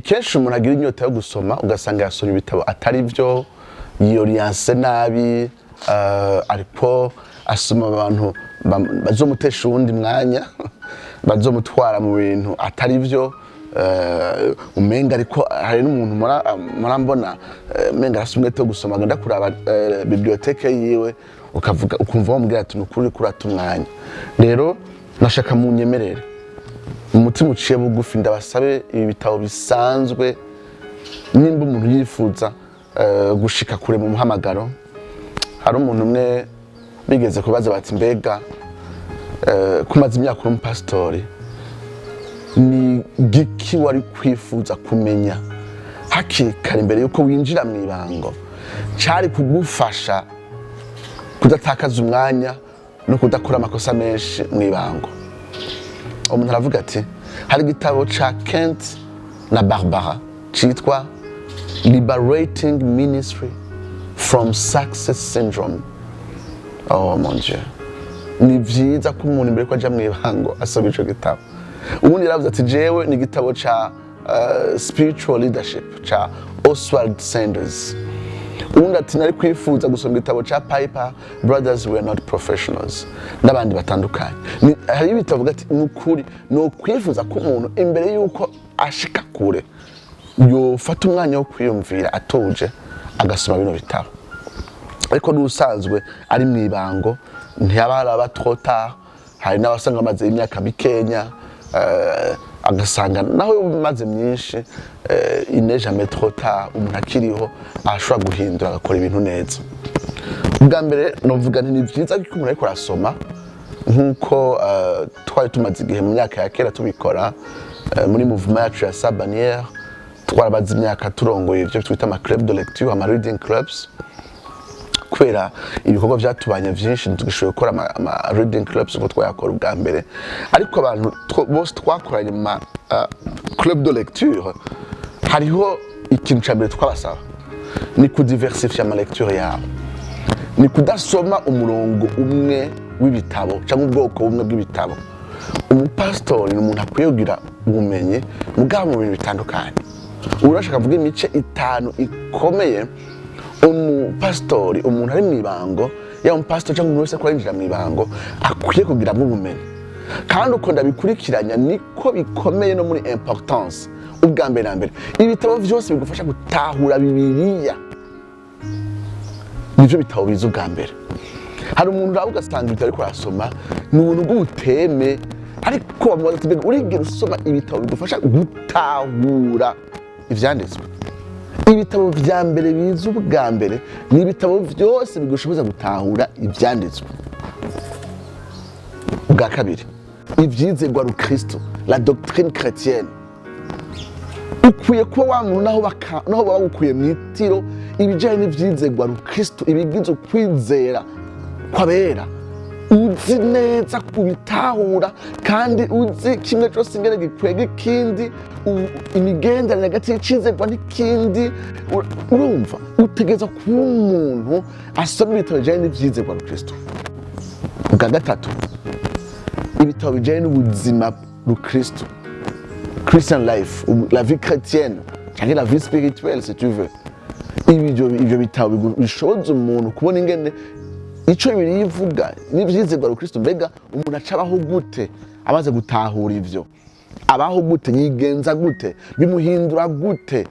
Kenshi umuntu agira inyota yo gusoma, ugasanga yasomye ibitabo atari byo, yiyoriyanse nabi, ariko asoma abantu bazomutesha uwundi mwanya, bazomutwara mu bintu atari byo. Umenga ariko hari n'umuntu murambona, umenga arafise umwete wo gusoma, agenda kuraba bibliothèque yiwe, ukavuga, ukumva wamubwira ati: "Nukuri uriko urata umwanya." Rero nashaka munyemerere, umutima uciye bugufi, ndabasabe ibi bitabo bisanzwe. Nimba umuntu yifuza gushika kure mu muhamagaro, hari umuntu umwe bigeze kubaza bati: "Mbega kumaze imyaka uri umupasitori, ni giki wari kwifuza kumenya hakiri kare imbere yuko winjira mu ibango cari kugufasha kudatakaza umwanya no kudakora amakosa menshi mu ibango?" Umuntu aravuga ati: "Hari igitabo ca Kent na Barbara citwa Liberating Ministry from Success Syndrome." Oh mon Dieu, ni vyiza ko umuntu imbere ko aja mu ibango asoma ico gitabo. Ubundi yaravuze ati: "Jewe ni igitabo ca Spiritual Leadership ca Oswald Sanders." Ubundi ati: "Nari kwifuza gusoma igitabo ca Piper, Brothers We're Not Professionals," n'abandi batandukanye. Hari ibitabo avuga ati: "Ni ukuri ni ukwifuza ko umuntu imbere y'uko ashika kure yofata umwanya wo kwiyumvira atuje, agasoma bino bitabo." Ariko n'ubusanzwe ari mu ibango ntiyaba araba trop tard. Hari n'abasanga bamaze imyaka mikenya, agasanga naho bimaze myinshi, il n'est jamais trop tard. Umuntu akiriho ashobora guhindura, agakora ibintu neza. Ubwa mbere novuga nti ni vyiza ko umuntu ariko arasoma, nk'uko twari tumaze igihe mu myaka ya kera tubikora muri mouvement yacu ya Sa Bannière. Twarabaze imyaka turongoye ibyo twita ama club de lecture, ama reading clubs. Kubera ibikorwa byatubanye byinshi, ntitugishoboye gukora ama reading clubs uko twayakora ubwa mbere, ariko abantu bose twakoranye mu ma club de lecture, hariho ikintu cya mbere twabasaba: ni kudiversifier ama lecture yabo, ni kudasoma umurongo umwe w'ibitabo cyangwa ubwoko bumwe bw'ibitabo. Umupasitori ni umuntu akwiye kugira ubumenyi mugabo mu bintu bitandukanye. Ubu urashaka kuvuga imice 5 ikomeye umupasitori, umuntu ari mu ibango, yaba umupasitori cyangwa umuntu wese ko yinjira mu ibango, akwiye kugiramo ubumenyi. Kandi uko ndabikurikiranya niko bikomeye no muri importance. Ubwa mbere na mbere, ibitabo byose bigufasha gutahura Bibiliya nivyo bitabo biza ubwa mbere. Hari umuntu uraba ugasanga ibitabo ariko arasoma ni ubuntu bw'ubuteme, ariko bamubaza ati: "Mbega urigera usoma ibitabo bigufasha gutahura ivyanditswe?" Ibitabo vya mbere biza ubwa mbere ni ibitabo vyose bigushoboza gutahura ivyanditswe. Ubwa kabiri, ivyizerwa rukristo, la doctrine chrétienne. Ukwiye kuba wa muntu naho baba bagukuye mu itiro, ibijyanye n'ivyizerwa rukristo, ibigize ukwizera kw'abera, uzi neza kubitahura, kandi uzi kimwe cyose ingene gikwega ikindi, imigenderanire hagati y'icizerwa n'ikindi. Urumva utegereza kuba umuntu asoma ibitabo bijyanye n'ivyizerwa rukristo. Ubwa gatatu, ibitabo bijyanye n'ubuzima rukristo, Christian life, ou la vie chrétienne, cyangwa la vie spirituelle si tu veux. Ibyo bitabo bishoboza umuntu kubona ingene ico Bibiliya ivuga n'ivyizerwa rukristo. Mbega umuntu aca abaho gute amaze gutahura ivyo? Abaho gute? Yigenza gute? Bimuhindura gute?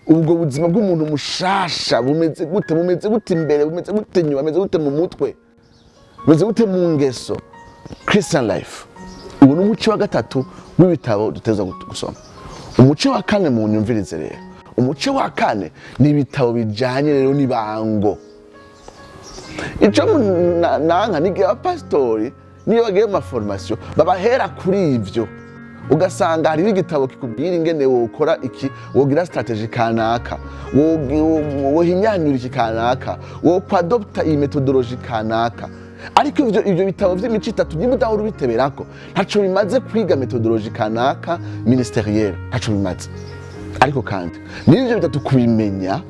Ubwo buzima bw'umuntu mushasha bumeze gute? Bumeze gute imbere? Bumeze gute inyuma? Bumeze gute mu mutwe? Bumeze gute mu ngeso? Christian life. Ubu ni umuce wa gatatu w'ibitabo duteza gusoma. Umuce wa kane, mu nyumvirize rero, umuce wa kane ni ibitabo bijanye rero n'ibango. Ico nanka ni igihe abapasitori, niyo bagiye mu ma formation, babahera kuri ivyo, ugasanga hariho igitabo kikubwira ingene wokora iki, wogira stratégie kanaka, wohinyanyura iki kanaka, wokwadopta iyi méthodologie kanaka. Ariko ivyo bitabo vy'imico itatu, niba udahora ubiteberako, ntaco bimaze kwiga méthodologie kanaka ministérielle, ntaco bimaze. Ariko kandi n'ivyo bitatu kubimenya,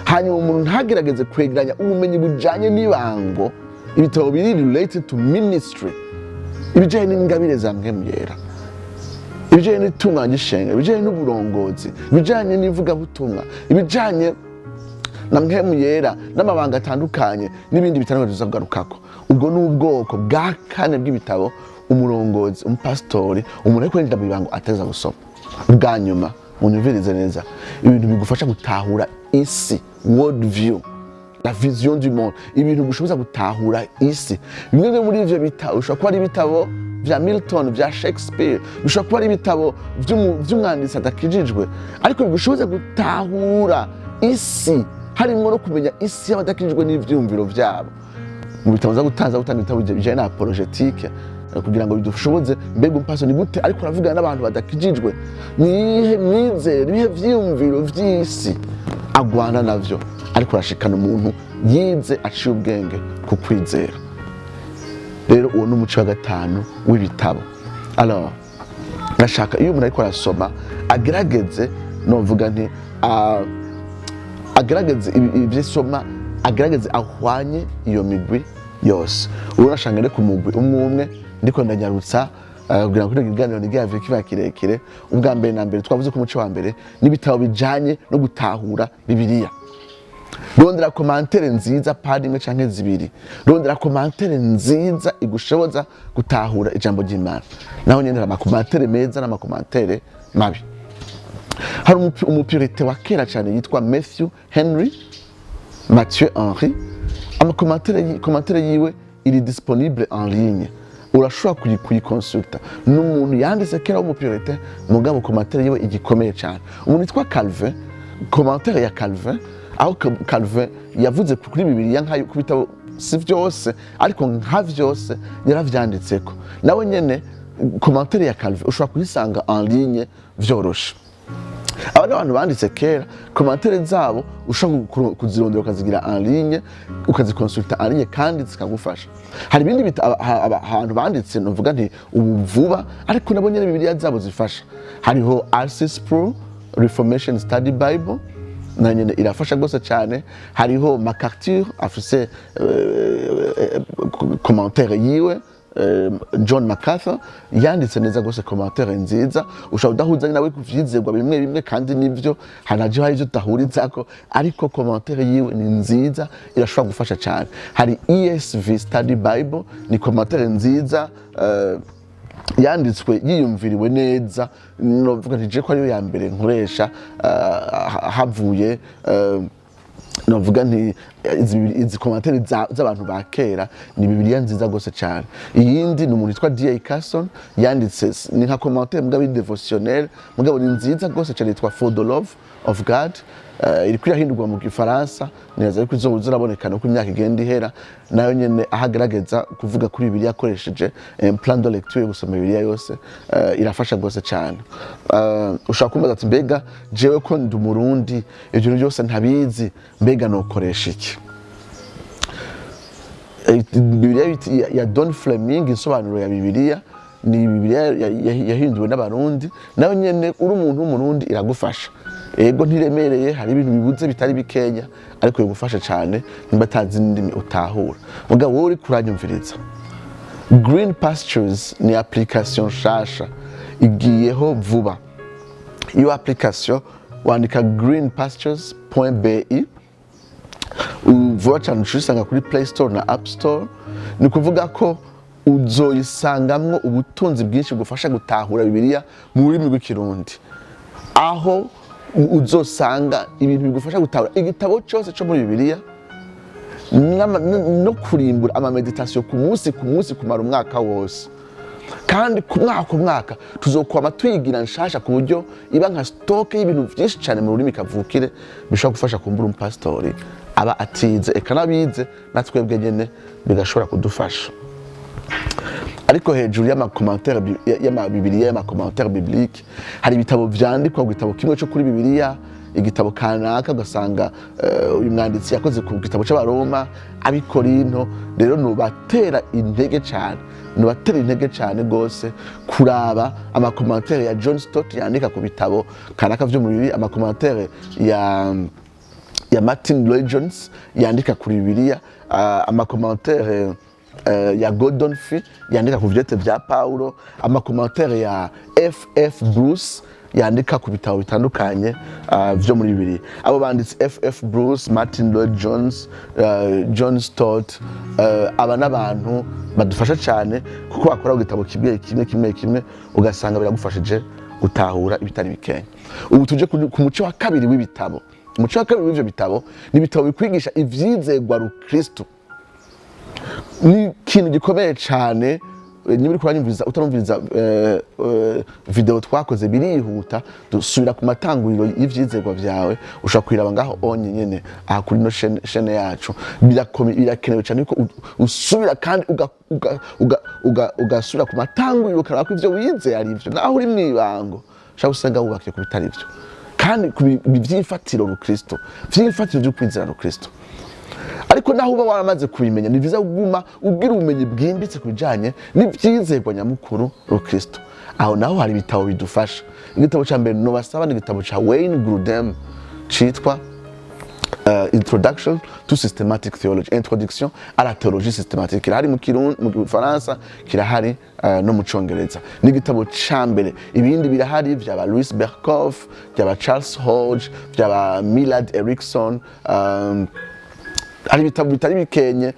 hanyuma umuntu ntagerageze kwegeranya ubumenyi bujanye n'ibango, ibitabo biri related to ministry, ibijanye n'ingabire za Mpwemu Yera, Ibijyanye n'itunganya ry'ishengero, ibijyanye n'uburongozi, ibijyanye n'ivugabutumwa, ibijyanye na Mpwemu Yera n'amabanga atandukanye n'ibindi bitandukanye tuza kugarukako. Ubwo ni ubwoko bwa kane bw'ibitabo umurongozi, umupasitori, umuntu ariko yinjira mu ibanga ateza gusoma. Ubwa nyuma, munyumvirize neza, ibintu bigufasha gutahura isi, world view, la vision du monde, ibintu bigushoboza gutahura isi. Bimwe muri ivyo bitabo bishobora kuba ari ibitabo vya Milton, vya Shakespeare, bishobora kuba ari ibitabo vy'umwanditsi adakijijwe, ariko bigushoboza gutahura isi, harimwo no kumenya isi y'abadakijijwe n'ivyiyumviro vyabo. Mu bitabo nza gutanga ibitabo bijanye na apologétique, kugira ngo bidushoboze, mbega umupastori ni gute ariko aravugana n'abantu badakijijwe, ni iyihe myizere, ibihe vyiyumviro vy'isi agwana navyo, ariko arashikana umuntu yize aciye ubwenge ku kwizera. Rero uwo ni umuco wa gatanu w'ibitabo. Alors, ndashaka iyo umuntu ariko arasoma agerageze, novuga nti agerageze ibyo isoma, agerageze ahwanye iyo migwi yose. Ubu nashanga ndi ku mugwi umwe umwe, ndiko ndanyarutsa kugira ngo kino kiganiro ntigihave kiba kirekire. Ubwa mbere na mbere, twavuze ko umuco wa mbere n'ibitabo bijanye no gutahura Bibiliya. Rondera commentaire nziza, page imwe canke zibiri, rondera commentaire nziza igushoboza gutahura ijambo ry'Imana. Naho nyene hari ama commentaires meza n'ama commentaires mabi. Hari umu puritain wa kera cyane yitwa Matthew Henry, Mathieu Henry. Ama commentaires commentaire yiwe iri disponible en ligne, urashobora kuyi consulta. Ni umuntu yanditse kera w'umu puritain, mugabo commentaire yiwe igikomeye cyane. Umuntu yitwa Calvin, commentaire ya Calvin, aho Calvin yavuze kuri Bibiliya nkayo, ku bitabo si vyose ariko nka vyose yaravyanditseko. Nawe nyene commentaire ya Calvin ushobora kuyisanga en ligne vyoroshe. Aba ni abantu banditse kera, commentaires zabo ushobora kuzirondera, ukazigira en ligne, ukazi consulta en ligne kandi zikagufasha. Hari ibindi ahantu banditse, novuga nti ubu vuba, ariko nabo nyene Bibiliya zabo zifasha. Hariho R.C. Sproul Reformation Study Bible, na nyene irafasha rwose cyane. Hariho MacArthur, afise commentaire yiwe, John MacArthur yanditse neza rwose, commentaire nziza. Ushobora kudahuza nawe ku vyizerwa bimwe bimwe, kandi nivyo hanaje hari ivyo tudahurizako, ariko commentaire yiwe ni nziza, irashobora gufasha cyane. Hari ESV Study Bible, ni commentaire nziza yanditswe yiyumviriwe neza. Novuga nti je ko ariyo ya mbere nkoresha, havuye novuga nti izi commentaires z'abantu ba kera, ni Bibiliya nziza gose cyane. Iyindi ni umuntu witwa D.A. Carson, yanditse ni nka commentaire mugabo dévotionnel, mugabo ni nziza gose cyane, yitwa For the Love of God. Iriko irahindurwa mu Gifaransa, neza ariko izoza iraboneka uko imyaka igenda ihera. Nayo nyene aho agerageza kuvuga kuri Bibiliya akoresheje plan de lecture yo gusoma Bibiliya yose, irafasha rwose cyane. Ushobora kumbaza ati: "Mbega jewe ko ndi Umurundi, ibyo bintu byose ntabizi, mbega nokoresha iki?" Bibiliya ya Don Fleming, insobanuro ya Bibiliya, ni Bibiliya yahinduwe n'Abarundi. Nayo nyene uri umuntu w'Umurundi iragufasha. Ego, ntiremereye, hari ibintu bibuze bitari bikenya, ariko bigufasha cyane nimba atazi indimi utahura. Mugabo wowe uriko uranyumviriza, Green Pastures ni application nshasha igiyeho vuba. Iyo application wandika greenpastures.bi, vuba cyane uca uyisanga kuri Play Store na App Store. Ni ukuvuga ko uzoyisangamwo ubutunzi bwinshi bugufasha gutahura Bibiliya mu rurimi rw'Ikirundi, aho uzosanga ibintu bigufasha gutahura igitabo cyose cyo muri Bibiliya no kurimbura ama méditations ku munsi ku munsi kumara umwaka wose. Kandi ku mwaka ku mwaka tuzokwama tuyigira nshasha, ku buryo iba nka stock y'ibintu byinshi cyane mu rurimi kavukire, bishobora gufasha kumbura umupasitori aba atize, eka n'abize na twebwe nyene bigashobora kudufasha. Ariko hejuru y'ama commentaires y'amabibiliya, y'ama commentaires bibliques, hari ibitabo vyandikwa ku gitabo kimwe cyo kuri Bibiliya, igitabo kanaka, ugasanga uyu mwanditsi yakoze ku gitabo c'Abaroma, Abikorinto. Rero nubatera intege cyane, nubatera intege cyane rwose kuraba ama commentaires ya John Stott yandika ku bitabo kanaka vyo mu Bibiliya, ama commentaires ya Martin Lloyd Jones yandika kuri Bibiliya, ama commentaires ya Gordon Fee yandika ku vyete vya Paulo, ama commentaires ya F.F. Bruce yandika ku bitabo bitandukanye vyo muri Bibiliya. Abo banditsi, F.F. Bruce, Martin Lloyd Jones, John Stott, aba n'abantu badufasha cyane kuko bakora ku gitabo kimwe kimwe kimwe kimwe, ugasanga biragufashije gutahura ibitari bikenya. Ubu tuje ku muco wa kabiri w'ibitabo. Umuco wa kabiri w'ivyo bitabo ni ibitabo bikwigisha ivyizegwa rukristo. Ni ikintu gikomeye cyane. Niba uriko uranyumviriza utarumviriza video twakoze, birihuta, dusubira ku matanguriro y'ivyizerwa vyawe, ushobora kuyiraba ngaho onye nyene aha kuri no chaîne yacu. Birakenewe cyane ko usubira kandi ugasubira ku matanguriro, ukaraba ko ivyo wize ari ivyo. Naho uri mw'ibango, ushobora gusanga wubakiye ku bitari ivyo kandi ku vy'imfatiro rukristo, vy'imfatiro vy'ukwizera rukristo. Ariko naho uba waramaze kubimenya, ni vyiza kuguma ugira ubumenyi bwimbitse ku bijanye n'ivyizerwa nyamukuru rukristo. Aho naho hari ibitabo bidufasha. Igitabo ca mbere nobasaba ni igitabo ca Wayne Grudem citwa Introduction to Systematic Theology, Introduction à la théologie systématique. Kirahari mu Kirundi, mu Gifaransa kirahari, no mu Congereza. Ni igitabo ca mbere. Ibindi birahari vyaba Louis Berkhof, vyaba Charles Hodge, vyaba Millard Erickson. Hari ibitabo bitari bikenye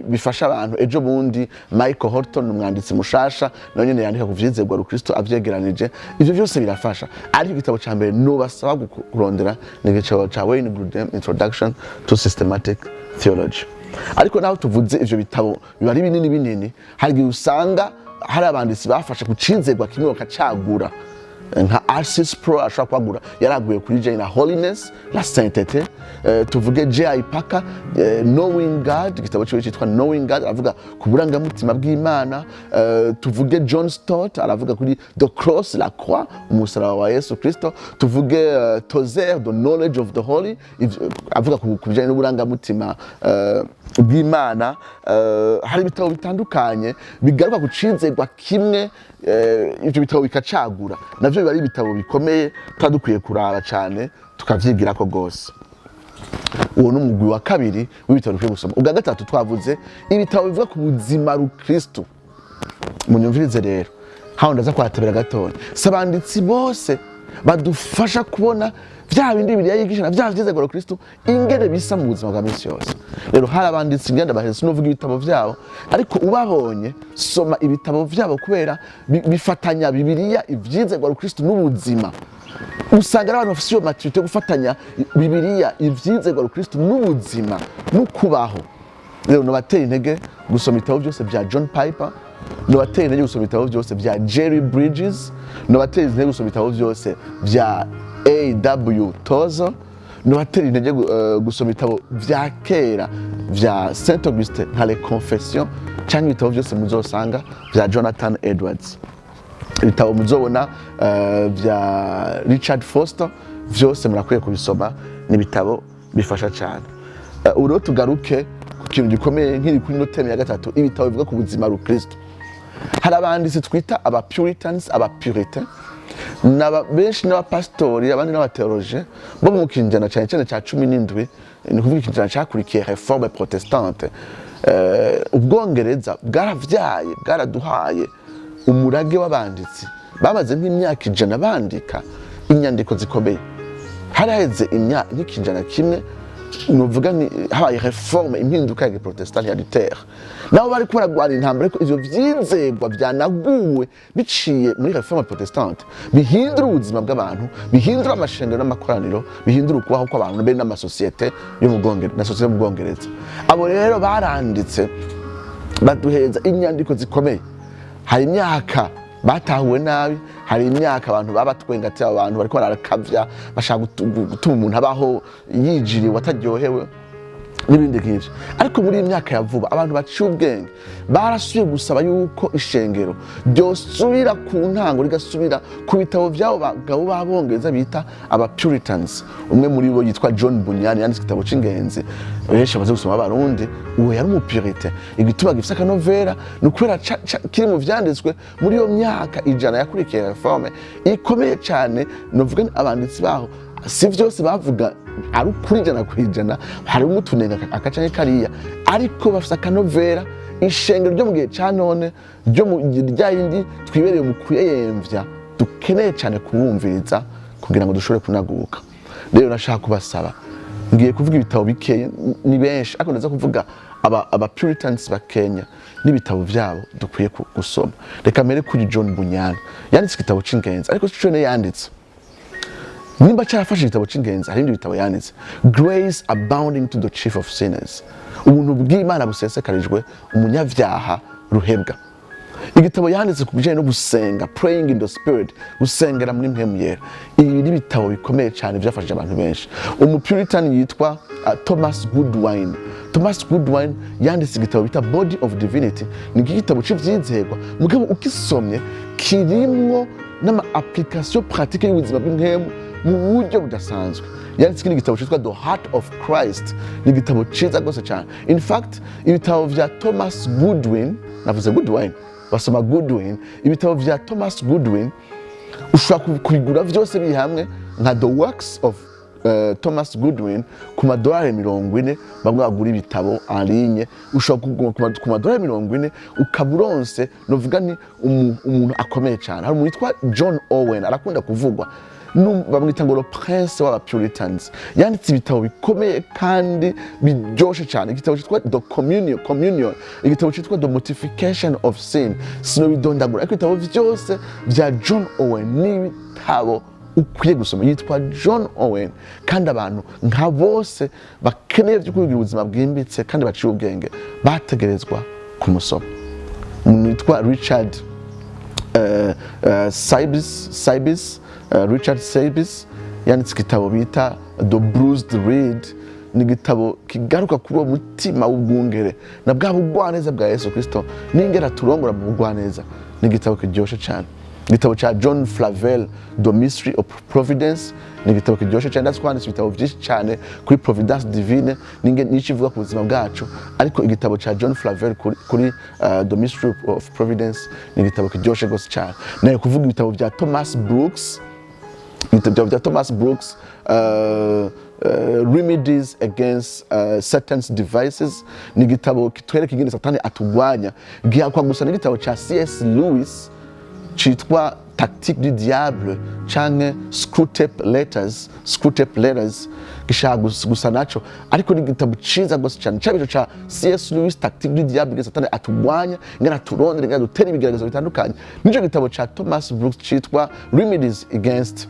bifasha abantu. Ejo bundi Michael Horton ni umwanditsi mushasha, nawe nyene yandika ku vyizerwa rukristo, avyegeranije. Ivyo byose birafasha, ariko igitabo ca mbere nobasaba kurondera ni igitabo ca Wayne Grudem, Introduction to Systematic Theology. Ariko naho tuvuze ivyo bitabo biba ari binini binini, hari igihe usanga hari abanditsi bafashe ku cizerwa kimwe bakacagura, nka R.C. Sproul ashobora kwagura, yaraguye kuri janye na holiness, la sainteté. Tuvuge J.I. Packer, Knowing God, igitabo ciwe cyitwa Knowing God, aravuga ku burangamutima bw'Imana. Tuvuge John Stott, aravuga kuri the cross, la croix, umusaraba wa Yesu Kristo. Tuvuge Tozer, The Knowledge of the Holy, avuga ku bijanye n'uburangamutima bw'Imana. Hari ibitabo bitandukanye bigaruka ku cizerwa kimwe, ivyo bitabo bikacagura. Navyo biba ari ibitabo bikomeye tuba dukwiye kuraba cane, tukavyigirako rwose. Uwo ni umugwi wa kabiri w'ibitabo dukwiye gusoma. Ubwa gatatu twavuze ibitabo bivuga ku buzima rukristo. Munyumvirize rero hano, ndaza kuhatabira gatoya. Si abanditsi bose badufasha kubona vya bindi Bibiliya yigisha na vya vyizerwa Kristo ingene bisa mu buzima bwa misi yose. Rero hari abanditsi ngenda baheze, sinovuga ibitabo vyabo, ariko ubabonye soma ibitabo vyabo, kubera bifatanya Bibiliya, ivyizerwa Kristo n'ubuzima. Usanga ari abantu bafise iyo maturité yo gufatanya Bibiliya, ivyizerwa Kristo n'ubuzima n'ukubaho. Rero nobatera intege gusoma ibitabo byose bya John Piper, nobatera intege gusoma ibitabo byose bya Jerry Bridges, nobatera intege gusoma ibitabo byose bya A.W. Tozer, nobatera intege gusoma ibitabo vya kera vya Saint Augustin nka Les Confessions, cyangwa ibitabo byose muzosanga bya Jonathan Edwards, ibitabo muzobona vya Richard Foster, vyose murakwiye kubisoma. Ni ibitabo bifasha cyane. Ubu rero tugaruke ku kintu gikomeye nk'iri kuri ino thème ya gatatu, ibitabo bivuga ku buzima rukristo. Hari abanditsi twita aba Puritans, aba Puritain, benshi n'abapasitori, abandi n'abateoloje bo mu kinjana cyane cyane cya 17, ni ukuvuga ikinjana cyakurikiye Réforme protestante. Ubwongereza bwaravyaye, bwaraduhaye umurage w'abanditsi bamaze nk'imyaka 100 bandika inyandiko zikomeye. Hari haheze imyaka nk'ikinjana kimwe, nuvuga ni habaye réforme, impinduka ya giprotestante ya Luther. Nabo bariko baragwana intambara, ariko ivyo vyizegwa vyanaguwe biciye muri réforme protestante bihindura ubuzima bw'abantu, bihindura amashengero n'amakoraniro, bihindura ukubaho kw'abantu mbere n'amasosiyete yo mu Bwongereza na sosiyete yo mu Bwongereza. Abo rero baranditse, baduheza inyandiko zikomeye. Hari imyaka batahuwe nabi, hari imyaka abantu babatwenga ati abo bantu bariko barakavya, bashaka gutuma umuntu abaho yijiriwe, ataryohewe, n'ibindi nk'ivyo. Ariko muri iyi myaka ya vuba, abantu baciye ubwenge barasubiye gusaba yuko ishengero ryosubira ku ntango, rigasubira ku bitabo vy'abo bagabo b'abongereza bita aba Puritans. Umwe muri bo yitwa John Bunyan yanditse igitabo c'ingenzi benshi bamaze gusoma b'Abarundi. Uwo yari umupurite. Igituma gifise akanovera ni ukubera kiri mu vyanditswe muri iyo myaka 100 yakurikiye réforme ikomeye cane. Novuga ni abanditsi baho si vyose bavuga ari ukuri 100%, harimo utunenga aka canke kariya, ariko bafise akanovera. Ishengero ryo mu gihe ca none, ryo mu rya yindi twibereye mu kuyeyemvya, dukeneye cyane kubumviriza kugira ngo dushobore kunaguka. Rero nashaka kubasaba, ngiye kuvuga ibitabo bikeye, ni benshi, ariko ndaza kuvuga aba Puritans ba Kenya n'ibitabo vyabo dukwiye gusoma. Reka mbere kuri John Bunyan. Yanditse igitabo c'ingenzi, ariko sico yanditse. Nimba cyarafashe igitabo c'ingenzi, hari ibindi bitabo yanditse: Grace Abounding to the Chief of Sinners, ubuntu bw'Imana busesekarijwe umunyabyaha ruhebwa. Igitabo yanditse ku bijyanye no gusenga, Praying in the Spirit, gusengera muri Mpwemu Yera. Ibi ni ibitabo bikomeye cyane byafashije abantu benshi. Umupuritan yitwa Thomas Goodwin. Thomas Goodwin yanditse igitabo bita Body of Divinity. Ni igitabo cy'ibyizerwa, mugabo ukisomye kirimwo n'ama application pratique y'ubuzima bw'impwemu mu buryo budasanzwe. Yanditse ikindi gitabo cyitwa The Heart of Christ. Ni igitabo cyiza rwose cyane. In fact, ibitabo vya Thomas Goodwin, navuze Goodwin, basoma Goodwin, ibitabo vya Thomas Goodwin ushobora kubigura vyose biri hamwe nka The Works of Thomas Goodwin ku madolari 40. Bamwe bagura ibitabo en ligne, ushobora kugura ku madolari 40, ukaba uronse, novuga ni umuntu akomeye cyane. Hari umuntu witwa John Owen, arakunda kuvugwa. Bamwita ngo le prince w'aba Puritans. Yanditse ibitabo bikomeye kandi biryoshe cyane: igitabo cyitwa The Communion, igitabo cyitwa The Mortification of Sin. Sinobidondagura, ariko ibitabo byose bya John Owen ni ibitabo ukwiye gusoma. Yitwa John Owen, kandi abantu nka bose bakeneye byo kugira ubuzima bwimbitse kandi baciye ubwenge bategerezwa kumusoma. Umuntu witwa Richard Cybis, Richard Cybis yanditse igitabo bita The Bruised Reed. Ni igitabo kigaruka kuri uwo mutima w'ubwungere na bwa bugwaneza bwa Yesu Kristo n'ingera turongora mu bugwaneza. Ni igitabo kiryoshye cyane. Igitabo cya John Flavel, The Mystery of Providence, ni igitabo kiryoshye cyane. Ndazi ko handitse ibitabo byinshi cyane kuri providence divine n'icyo ivuga ku buzima bwacu, ariko igitabo cya John Flavel kuri The Mystery of Providence ni igitabo kiryoshye rwose cyane. Nayo kuvuga ibitabo bya Thomas Brooks, ibitabo bya Thomas Brooks, Remedies Against Satan's Devices, ni igitabo kitwereka ingene Satani atugwanya. Gihakwa gusa n'igitabo cya C.S. Lewis citwa Tactique du Diable canke Screwtape Letters. Screwtape Letters gishaka gusa naco, ariko ni igitabo ciza gose cyane. Caba ico ca C.S. Lewis, Tactique du Diable, ingene Satani atugwanya, ingene aturondera, ingene adutera ibigeragezo bitandukanye, nico gitabo ca Thomas Brooks citwa Remedies Against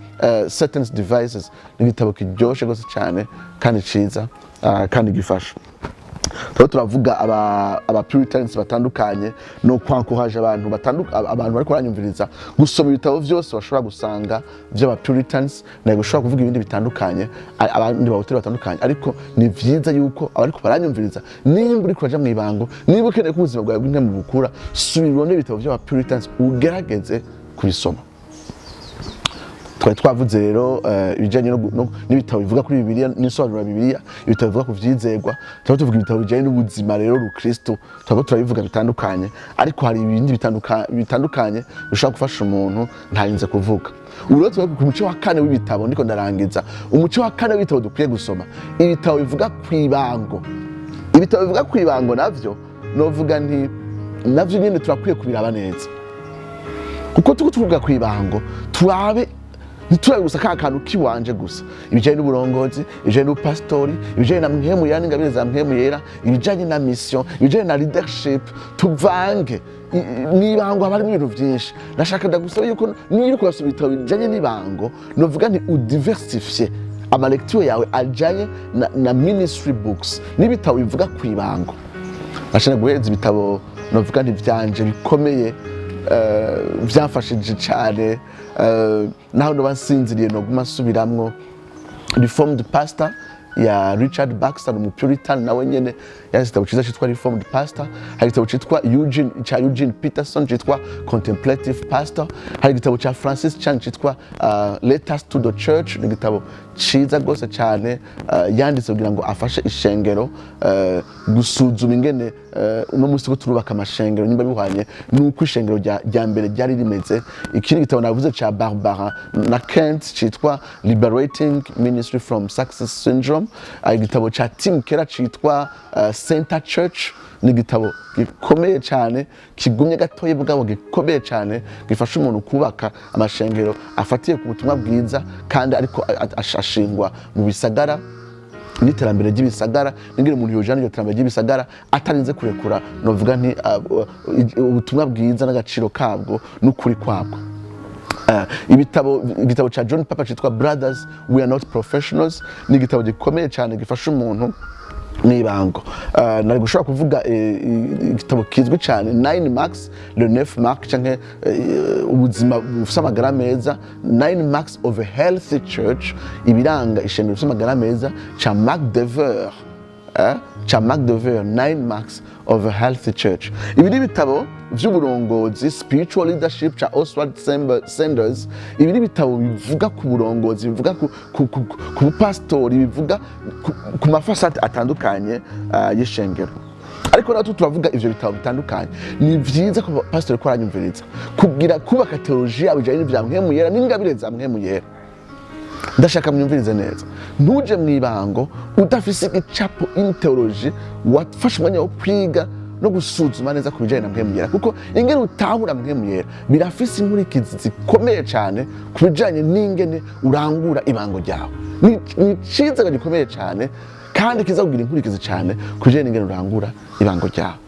Satan's Devices, ni igitabo kiryoshe gose cyane kandi ciza, kandi gifasha. Tuba turavuga aba Puritans batandukanye, no kwankuhaje abantu batandukanye, abantu bariko baranyumviriza, gusoma ibitabo vyose bashobora gusanga vy'aba Puritans. Ntabwo ushobora kuvuga ibindi bitandukanye, abandi bawuteri batandukanye, ariko ni vyiza yuko abariko baranyumviriza, nimba uriko uraja mw'ibango, niba ukeneye ko ubuzima bwawe bw'impwemu bukura, subira urondere ibitabo vy'aba Puritans, ugerageze kubisoma. Twari twavuze rero ibijyanye n'ibitabo bivuga kuri Bibiliya n'insobanuro ya Bibiliya, ibitabo bivuga ku vyizerwa. Turaba tuvuga ibitabo bijyanye n'ubuzima rero rukristo, turaba turabivuga bitandukanye, ariko hari ibindi bitandukanye bishobora gufasha umuntu ntarinze kuvuga. Ubu rero tuba ku muce wa kane w'ibitabo, ndiko ndarangiza. Umuce wa kane w'ibitabo dukwiye gusoma, ibitabo bivuga ku ibango. Ibitabo bivuga ku ibango navyo, novuga nti navyo nyine turakwiye kubiraba neza, kuko tuko tuvuga ku ibango, turabe ntiturabe gusa ka kantu kiwanje gusa: ibijyanye n'uburongozi, ibijyanye n'ubupasitori, ibijyanye na Mpwemu Yera n'ingabire za Mpwemu Yera, ibijyanye na mission, ibijyanye na leadership. Tuvange. Mw'ibango haba harimo ibintu byinshi. Nashaka ndagusaba yuko niba uriko urasoma ibitabo bijyanye n'ibango, novuga nti udiversifie ama lecture yawe ajyanye na ministry books n'ibitabo bivuga ku ibango. Nashaka guhereza ibitabo, novuga nti vyanje bikomeye, vyamfashije cyane, naho noba nsinziriye noguma nsubiramwo: Reformed Pastor ya Richard Baxter, ni umupuritan nawe nyene, yanditse igitabo cyiza cyitwa Reformed Pastor. Hari igitabo cyitwa Eugene, cya Eugene Peterson cyitwa Contemplative Pastor. Hari igitabo cya Francis Chan cyitwa Letters to the Church, ni igitabo Ciza rwose cyane, yanditse kugira ngo afashe ishengero gusuzuma ingene uno munsi ko turubaka amashengero, nimba bihwanye nuko ishengero rya mbere ryari rimeze. Ikindi gitabo navuze ca Barbara na Kent citwa Liberating Ministry from Success Syndrome. Igitabo ca Tim Keller citwa Center Church ni igitabo gikomeye cyane, kigumye gatoya bwabo, gikomeye cyane, gifasha umuntu kubaka amashengero afatiye ku butumwa bwiza kandi ariko ashingwa mu bisagara n'iterambere ry'ibisagara, n'ingene umuntu yojana iryo terambere ry'ibisagara atarinze kurekura, novuga nti ubutumwa bwiza n'agaciro kabwo n'ukuri kwabwo. Ibitabo, igitabo ca John Piper citwa Brothers, We Are Not Professionals ni igitabo gikomeye cyane gifasha umuntu n'ibango. Nari gushobora kuvuga igitabo kizwi cyane, Nine Marks, le neuf mark, canke ubuzima bufise amagara meza, Nine Marks of a Healthy Church, ibiranga ishengero rifise amagara meza, ca Mark Dever, ca Mark Dever, Nine Marks of a Healthy Church. Ibi ni ibitabo vy'uburongozi, Spiritual Leadership ca Oswald Sanders. Ibi ni ibitabo bivuga ku burongozi, bivuga ku bupasitori, bivuga ku ma facettes atandukanye y'ishengero. Ariko natwe turavuga ivyo bitabo bitandukanye, ni vyiza ko pastori ko aranyumviriza kugira kubaka théologie yabo ijanye n'ivya Mpwemu Yera n'ingabire za Mpwemu Yera. Ndashaka mwumvirize neza: ntuje mu ibango udafise igicapo in théologie, wafashe umwanya wo kwiga no gusuzuma neza ku bijyanye na Mpwemu Yera, kuko ingene utahura Mpwemu Yera birafise inkurikizi zikomeye cyane ku bijyanye n'ingene urangura ibango ryawe. Ni icizere gikomeye cyane kandi kiza kugira inkurikizi cyane ku bijyanye n'ingene urangura ibango ryawe.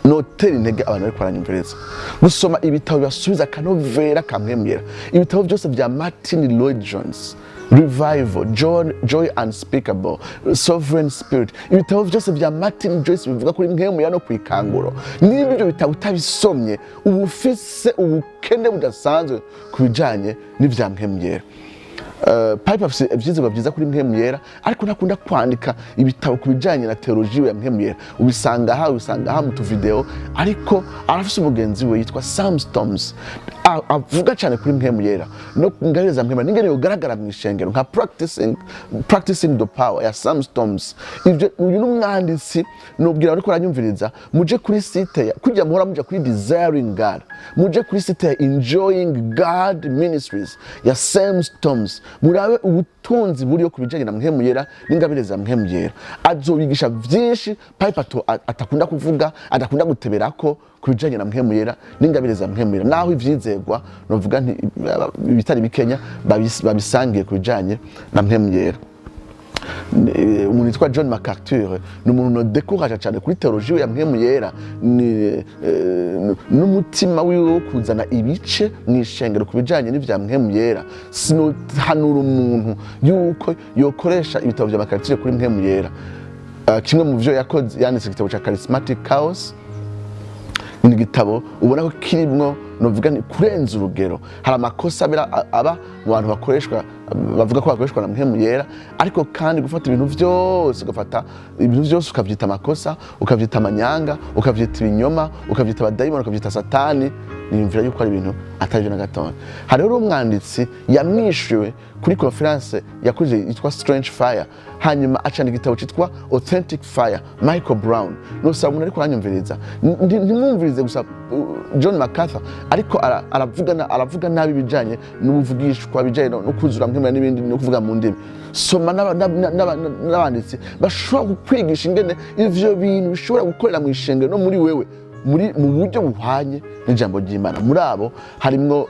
Notera intege abantu bariko baranyumviriza gusoma ibitabo bibasubiza akanovera ka Mpwemu Yera. Ibitabo byose bya Martin Lloyd Jones, Revival, Joy Unspeakable, Sovereign Spirit, ibitabo byose bya Martin Joyce bivuga kuri Mpwemu Yera no kwikanguro. Niba ibyo bitabo utabisomye, uba ufise ubukene budasanzwe ku bijanye n'ivya Mpwemu Yera. Piper afise ivyizigwa vyiza kuri Mpwemu Yera, ariko ntakunda kwandika ibitabo ku bijanye na théologie ya Mpwemu Yera. Ubisanga aha mu tuvideo, ariko arafise umugenzi we yitwa Sam Storms, avuga cyane kuri Mpwemu Yera no ngabire za Mpwemu Yera n'ingene yogaragara mu ishengero, nka Practicing the Power ya Sam Storms. Ivyo, uyu ni umwanditsi nubwira ariko aranyumviriza: muje kuri site ya kujya muhora muja kuri Desiring God, muje kuri site ya Enjoying God Ministries ya Sam Storms, murabe ubutunzi buriyo ku bijanye na Mpwemu Yera n'ingabire za Mpwemu Yera. Azobigisha vyinshi Piper atakunda kuvuga, adakunda guteberako ku bijanye na Mpwemu Yera n'ingabire za Mpwemu Yera, naho ivyizegwa, novuga nti ibitari bikenya babisangiye ku bijanye na Mpwemu Yera. Umuntu yitwa John MacArthur ni umuntu nodekuraje cyane kuri théologie ya Mpwemu Yera, ni n'umutima wiwe wo kuzana ibice mu ishengero ku bijanye n'ivya Mpwemu Yera. Sinohanura umuntu yuko yokoresha ibitabo vya MacArthur kuri Mpwemu Yera. Kimwe mu vyo yakoze, yanditse igitabo ca Charismatic Chaos. Ni igitabo ubona ko kirimwo, novuga ni kurenza urugero. Hari amakosa aba mu bantu bakoreshwa, bavuga ko bakoreshwa na Mpwemu Yera, ariko kandi gufata ibintu byose, ugafata ibintu byose ukavyita amakosa, ukavyita amanyanga, ukavyita ibinyoma, ukavyita abadayimoni, ukavyita Satani, niyumvira yuko ari ibintu atari byo na gatoya. Hariho rero umwanditsi yamwishuwe kuri conférence yakoze yitwa Strange Fire, hanyuma acana igitabo cyitwa Authentic Fire, Michael Brown. Nosaba umuntu ariko aranyumviriza, ntimwumvirize gusa John MacArthur, ariko aravuga nabi ibijanye n'ubuvugishwa, ibijanye no kuzura Mpwemu n'ibindi, no kuvuga mu ndimi. Soma n'abanditsi bashobora kukwigisha ingene ivyo bintu bishobora gukorera mu ishengero no muri wewe mu buryo buhwanye n'ijambo ry'Imana. Muri abo harimwo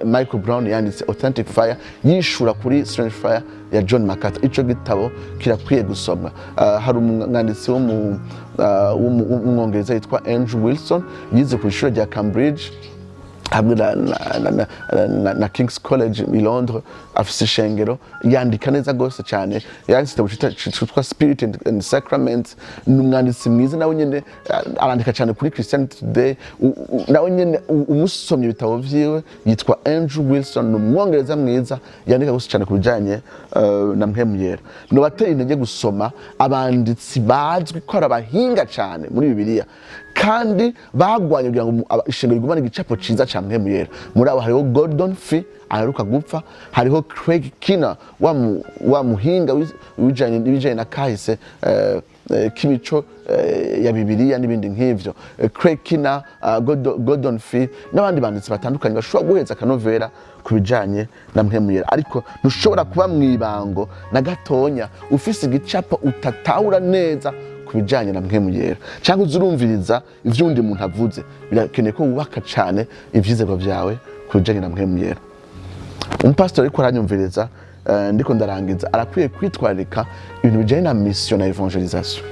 Michael Brown yanditse Authentic Fire, yishura kuri Strange Fire ya John MacArthur. Ico gitabo kirakwiye gusomwa. Hari umwanditsi w'umwongereza yitwa Andrew Wilson, yize ku ishuri rya Cambridge hamwe na King's College i Londres. Afise ishengero, yandika neza gose cyane. Yanditse igitabo citwa Spirit and Sacrament. Ni umwanditsi mwiza nawe nyene, arandika cyane kuri Christianity Today. Nawe nyene umusomye ibitabo vyiwe, yitwa Andrew Wilson, ni umwongereza mwiza yandika gose cyane ku bijanye na Mpwemu Yera. Nobatera intege gusoma abanditsi bazwi ko ari abahinga cyane muri Bibiliya kandi bagwanye kugira ngo ishengero rigumane igicapo ciza ca. ca Mpwemu Yera. Muri abo hariho Gordon Fee aheruka gupfa, hariho Craig Keener, wa muhinga w'ibijanye na kahise k'imico ya Bibiliya n'ibindi nk'ivyo. Craig Keener, Gordon Fee n'abandi banditsi batandukanye bashobora guheza akanovera ku bijanye na Mpwemu Yera. Ariko ntushobora kuba mw'ibango na gatonya ufise igicapo utatahura neza ku bijanye na Mpwemu Yera, cyangwa uza urumviriza ivyo uwundi muntu avuze. Birakeneye ko wubaka cane ivyizerwa vyawe ku bijanye na Mpwemu Yera. Umupasitori ariko aranyumviriza, ndiko ndarangiza, arakwiye kwitwararika ibintu bijanye na mission na évangélisation.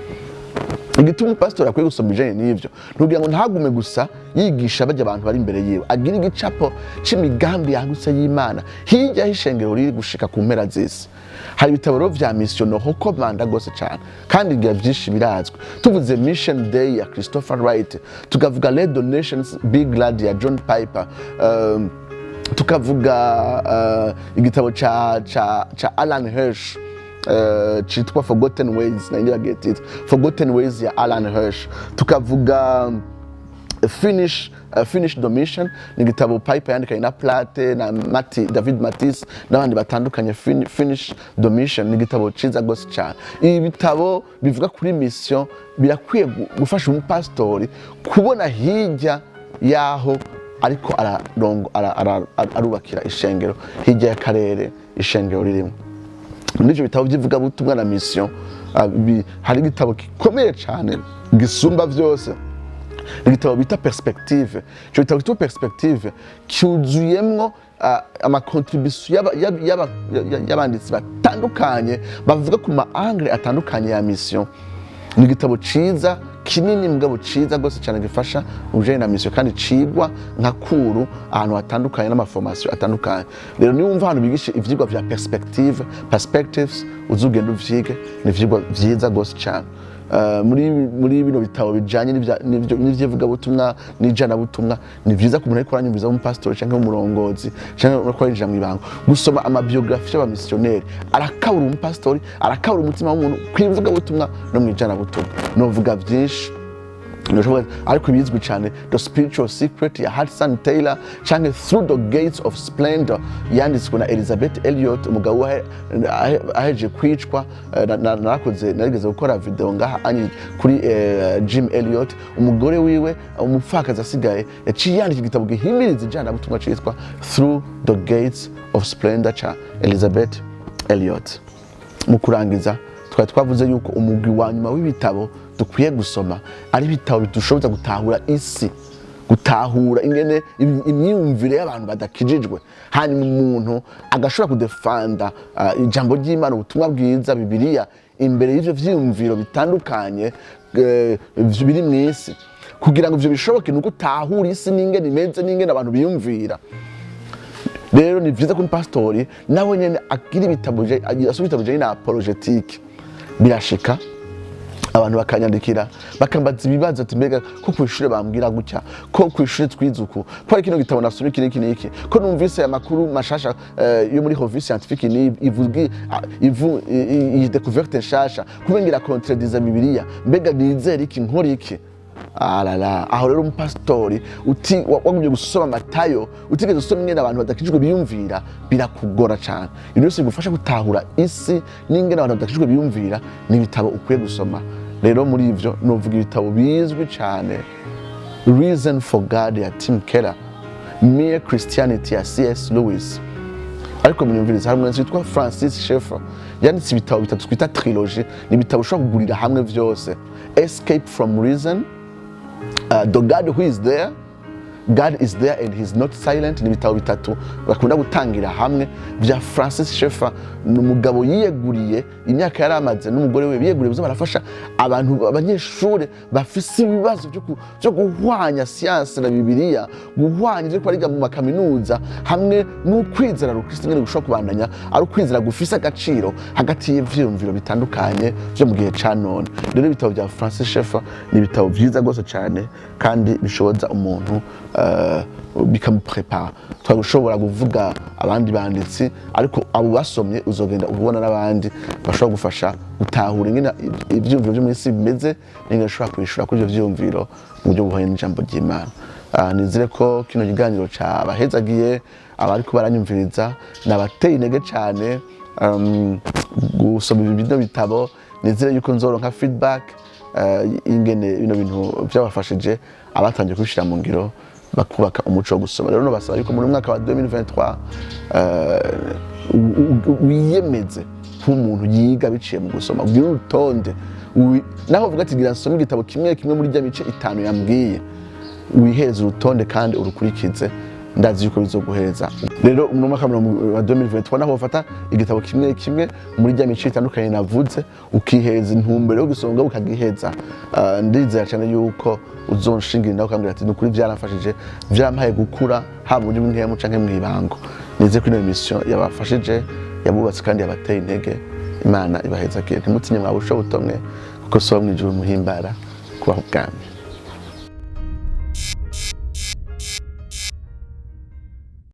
Igituma umupasitori akwiye gusoma ibijanye n'ivyo, ntugira ngo ntagume gusa yigisha bajya abantu bari imbere yiwe, agira igicapo c'imigambi yagutse y'Imana hirya y'ishengero riri gushika ku mpera z'isi. Hari ibitabo rero vya mission norecommanda gose cane, kandi ngira vyinshi birazwi. Tuvuze Mission Day ya Christopher Wright, tukavuga Let the Nations Be Glad ya John Piper, tukavuga igitabo ca Alan Hirsch citwa Forgotten Ways, nari nibagiye titre, Forgotten Ways ya Alan Hirsch, tukavuga Finish the Mission, ni igitabo Piper yandikanye na Platte na David Mathis n'abandi batandukanye. Finish the Mission ni igitabo ciza gose cyane. Ibi bitabo bivuga kuri mission birakwiye gufasha umupasitori kubona hirya yaho ariko ararongo arubakira ishengero, hirya y'akarere ishengero ririmo. Muri ivyo bitabo by'ivugabutumwa na mission, hari igitabo gikomeye cyane gisumba vyose, igitabo bita Perspective. Ico gitabo cyitwa Perspective cyuzuyemwo ama contributions y'abanditsi batandukanye bavuga ku ma angles atandukanye ya mission. Ni igitabo ciza, kinini mugabo ciza rwose cyane, gifasha mu bijanye na mission, kandi cigwa nka cours ahantu hatandukanye n'ama formations atandukanye. Rero niba wumva ahantu bigisha ivyigwa vya perspective, perspectives, uzugenda uvyige, ni ivyigwa vyiza rwose cyane. Muri bino bitabo bijanye n'ivyivugabutumwa n'ijanabutumwa, ni vyiza ku muntu ariko aranyumviza, w'umupasitori canke w'umurongozi canke ariko arinjira mw'ibanga, gusoma ama biographies y'abamisiyoneri. Arakabura umupasitori, arakabura umutima w'umuntu kw'ivugabutumwa no mw'ijanabutumwa. Novuga vyinshi. Ntushobora, ariko ibizwi cyane, The Spiritual Secret ya Hudson Taylor canke Through the Gates of Splendor yanditswe na Elizabeth Elliot, umugabo we aheje kwicwa. Narakoze, narigeze gukora video ngaha anyi kuri Jim Elliot. Umugore wiwe, umupfakazi asigaye, yaciye yandika igitabo gihimiriza ijanabutumwa citwa Through the Gates of Splendor ca Elizabeth Elliot. Mu kurangiza, twari twavuze yuko umugwi wa nyuma w'ibitabo dukwiye gusoma ari ibitabo bidushoboza gutahura isi, gutahura ingene imyumvire y'abantu badakijijwe, hanyuma umuntu agashobora kudefanda ijambo ry'Imana, ubutumwa bwiza, Bibiliya, imbere y'ivyo vyiyumviro bitandukanye biri mw'isi. Kugira ngo ivyo bishoboke, ni uko utahura isi n'ingene imeze n'ingene abantu biyumvira. Rero ni vyiza ko umupasitori nawe nyene agira ibitabo, asoma ibitabo bijanye na apologétique. Birashika abantu bakanyandikira, bakambaza ibibazo, ati: "Mbega ko kw'ishure bambwira gutya, ko kw'ishure twize uku, ko ari kino gitabo nasomye iki n'iki n'iki, ko numvise amakuru mashasha yo muri revue scientifique ni ivuga iyi découverte nshasha, kuba ngira contredisa Bibiliya, mbega nizere iki, nkora iki?" Arara aho rero umupasitori uti wagumye gusoma Matayo, utigeze usoma ingene abantu badakijijwe biyumvira, birakugora cane. Ibintu byose bigufasha gutahura isi n'ingene abantu badakijijwe biyumvira ni ibitabo ukwiye gusoma. Rero muri ivyo novuga ibitabo bizwi cane: Reason for God ya Tim Keller, Mere Christianity ya C.S. Lewis. Ariko munyumviriza, hari umwanditsi witwa Francis Schaeffer yanditse ibitabo bitatu twita trilogie. Ni ibitabo ushobora kugurira hamwe vyose: Escape from Reason, The God Who Is There, God Is There and He's Not Silent. Ni ibitabo bitatu bakunda gutangira hamwe vya Francis Schaeffer. Ni umugabo yiyeguriye imyaka yari amaze n'umugore we, biyeguriye kuza barafasha abantu, abanyeshuri bafise ibibazo vyo guhwanya siyanse na Bibiliya, guhwanya ivyo bariga mu makaminuza hamwe n'ukwizera rukristo, nyene gushobora kubandanya ari ukwizera gufise agaciro hagati y'ivyiyumviro bitandukanye vyo mu gihe ca none. Rero ibitabo vya Francis Schaeffer ni ibitabo vyiza rwose cane, kandi bishoboza umuntu. Bikamuprépara. Twari gushobora kuvuga abandi banditsi, ariko abo basomye uzogenda ubona n'abandi bashobora gufasha gutahura ingene ivyiyumviro vyo mw'isi bimeze n'ingene ushobora kwishura kuri ivyo vyiyumviro mu buryo buhuye n'ijambo ry'Imana. Nizere ko kino kiganiro cabahezagiye. Abariko baranyumviriza nabateye intege cane gusoma ibi bino bitabo. Nizere yuko nzoronka feedback ingene bino bintu byabafashije, abatangiye kubishira mu ngiro bakubaka umuco wo gusoma. Rero nobasaba yuko muri mwaka wa 2023 wiyemeze nk'umuntu yiga biciye mu gusoma, ugire urutonde. Naho uvuga ati: "Gira nsome igitabo kimwe kimwe muri rya mice itanu yambwiye", wihereze urutonde kandi urukurikize. Ndazi yuko bizoguhereza. Rero mu mwaka wa 2023, naho ufata igitabo kimwe kimwe muri rya mice itandukanye navuze, ukihereza intumbero yo gusonga, ukagiheza, ndizera cyane yuko uzonshingira nawe ukambwira ati: "Nukuri byaramfashije, byarampaye gukura, haba mu buryo bw'impwemu canke mw'ibango." Nizeye ko ino mission yabafashije, yabubatse kandi yabateye intege. Imana ibahezagire. Ntimutinye, mwabusho butomwe, kuko So wo mw'ijuru muhimbara kubaho ubwami.